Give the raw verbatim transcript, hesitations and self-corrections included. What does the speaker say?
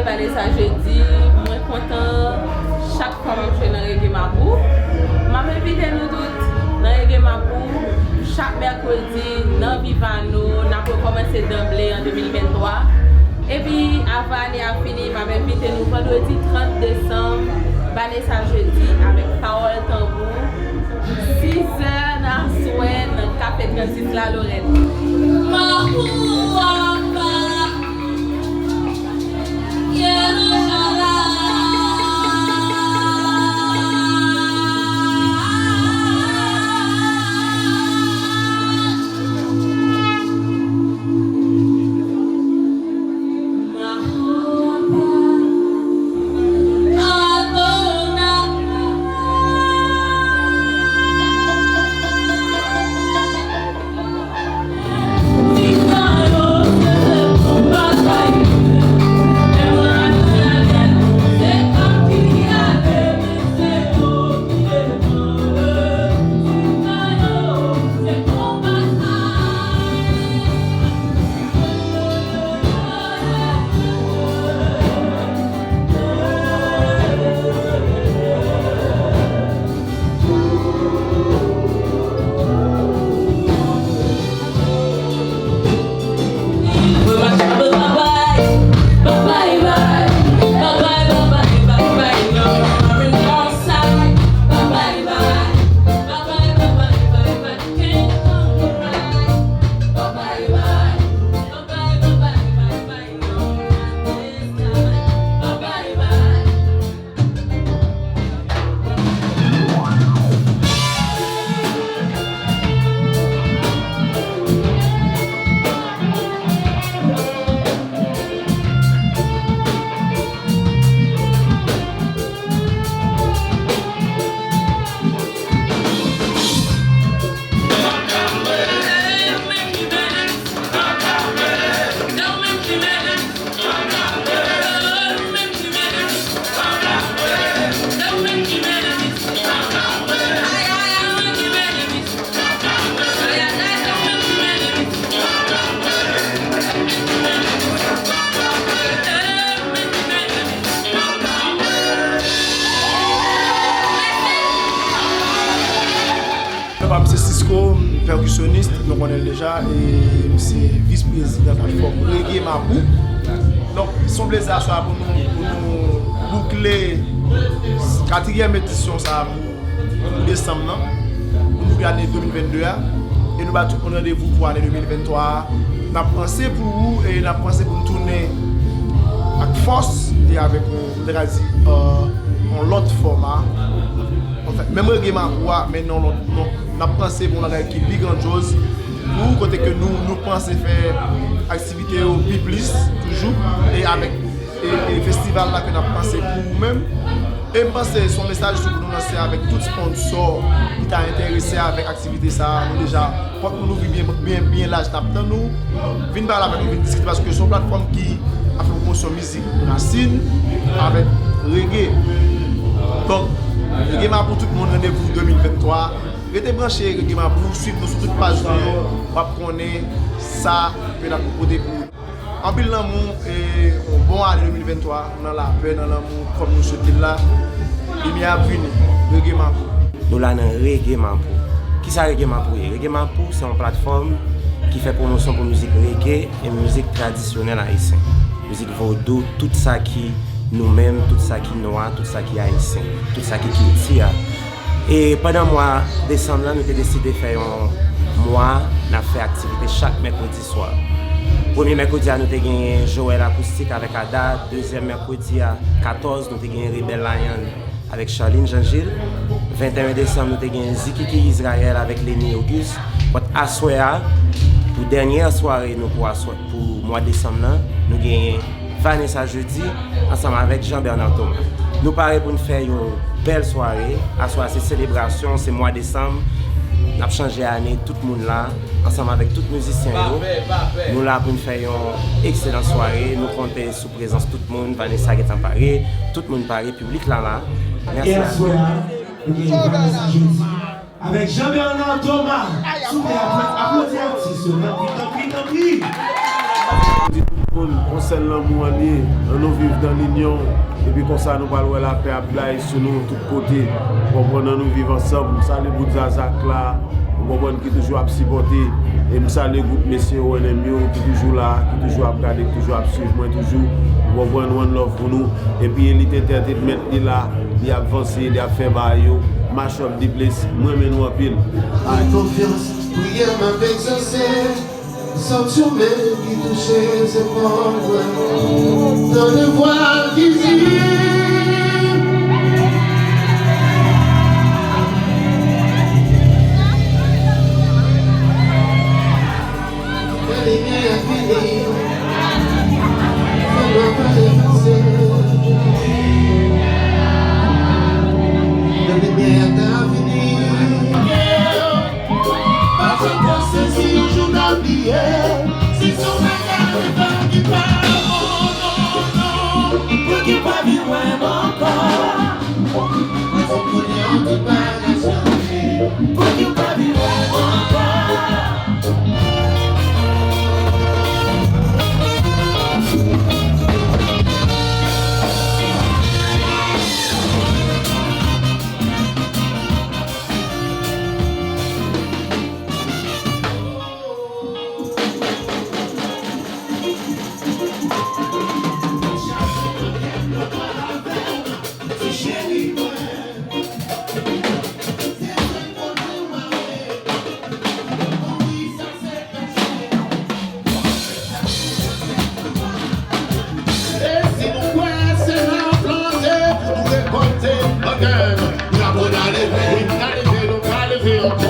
Vanessa Jeudi, mwen kontan chak fwa m ap jwe nan Reggae Mapou. M ap envite nou tout nan Reggae Mapou chak mèkredi nan Vivano. N ap rekòmanse danble an de mil venntwa. Epi, avan ane a fini, m ap envite nou vandredi trant desanm, Vanessa Jeudi avèk Pawòl Tanbou, sis zè nan aswè nan Kafe trannsis la Lorèn. Non pa m se Cisco, m pèkisyonis, nou konnen l deja, e m se vis prezidan platfòm Reggae Mapou. Donk, se yon plezi aswè a pou nou, pou nou boukle katriyèm edisyon sa a pou desanm nan, pou nou ane de mil vennde a, e nou ba tout moun randevou pou ane de mil venntwa a. N ap panse pou ou e n ap panse pou n tounen ak fòs e avèk yon, m ta ka di, euh, yon lòt fòma. Anfen, menm Reggae Mapou a, men nan lòt non. N ap panse pou yon bagay ki pi grandyoz pou ou, kote ke nou, nou panse fè aktivite yo pi plis toujou e avèk e, e festival la ke n ap panse pou ou menm. E m panse se yon mesaj tou pou nou lanse avèk tout sponsò ki ta enterese avèk aktivite sa a. Nou deja, pòt nou louvri byen, byen, byen laj, n ap tann nou. Vin pale avèk nou, vin diskite, paske se yon platfòm ki ap fè pwomosyon mizik rasin avèk reggae. Donk, Reggae Mapou, tout moun, randevou de mil venntwa. Rete branche Reggae Mapou, swiv nou sou tout paj nou yo, w ap konnen sa ke n ap pote pou ou. Anpil lanmou e yon bon ane de mil venntwa nan lapè, nan lanmou, kòm nou swete l la. Limyè ap vini. Reggae Mapou. Nou la nan Reggae Mapou. Kisa Reggae Mapou ye? Reggae Mapou se yon platfòm ki fè pwomosyon pou mizik reggae e mizik tradisyonèl ayisyen. Mizik vodou, tout sa ki nou menm, tout sa ki nwa, tout sa ki ayisyen, tout sa ki kilti a. E pandan mwa desanm nan, nou te deside fè yon mwa n ap fè aktivite chak mèkredi swa. Premye mèkredi a, nou te genyen Joël Akoustik avèk Ada. Dezyèm mèkredi a, katòz, nou te genyen Rebel Lion avèk Charline Jean Gilles. Venteyen desanm, nou te genyen Zikiki Israël avèk Lenny Auguste. But aswè a, pou dènyè sware nou pou aswè, pou mwa desanm nan, nou genyen Vanessa Jeudi ansanm avèk Jean Bernard Thomas. Nou pare pou n fè yon bèl sware. Aswè a se selebrasyon, se mwa desanm. N ap chanje ane, tout moun la, ansanm avèk tout mizisyen yo. Nou la pou n fè yon ekselan sware. Nou konte sou prezans tout moun. Vanessa gentan pare. Tout moun pare. Piblik la la. Mèsi. E aswè a, nou gen Vanessa Jeudi. Avèk Jean Bernard Thomas sou teyat, aplodi atis yo, tanpri, tanpri, tanpri. Moun, on sèl lanmou an li ye. Ann nou viv dan linyon, epi konsa nou pral wè lapè ap blayi sou nou tout kote. Ou konprann, ann nou viv ansanm. M salye bout Zazak la, ou konprann, ki toujou ap sipòte. E m salye gwoup mesye O N M yo ki toujou la, ki toujou ap gade, ki toujou ap swiv mwen toujou. Ou konprann, one love pou nou. Epi Elite Entertainment li la, li ap vanse, li ap fè bagay yo. Mash up the place, m renmen nou anpil. Ay, konfyans, priyè m ap egzose. Santi w menm ki touche zepòl mwen. Tande vwa l ki di, lè limyè a fini, fè mwen pale pase. Lè limyè a ta vini. Pa janm panse si yon jou n a bliye. Si se yon bagay pa ki pa bon, non, non, non. Pou ki w pa vin wè m ankò. Pou ki w pa vin wè m ankò. E si nou kwè se nan plante pou nou rekòlte, ann, n a konn a leve, wi, n a leve, nou ka leve yon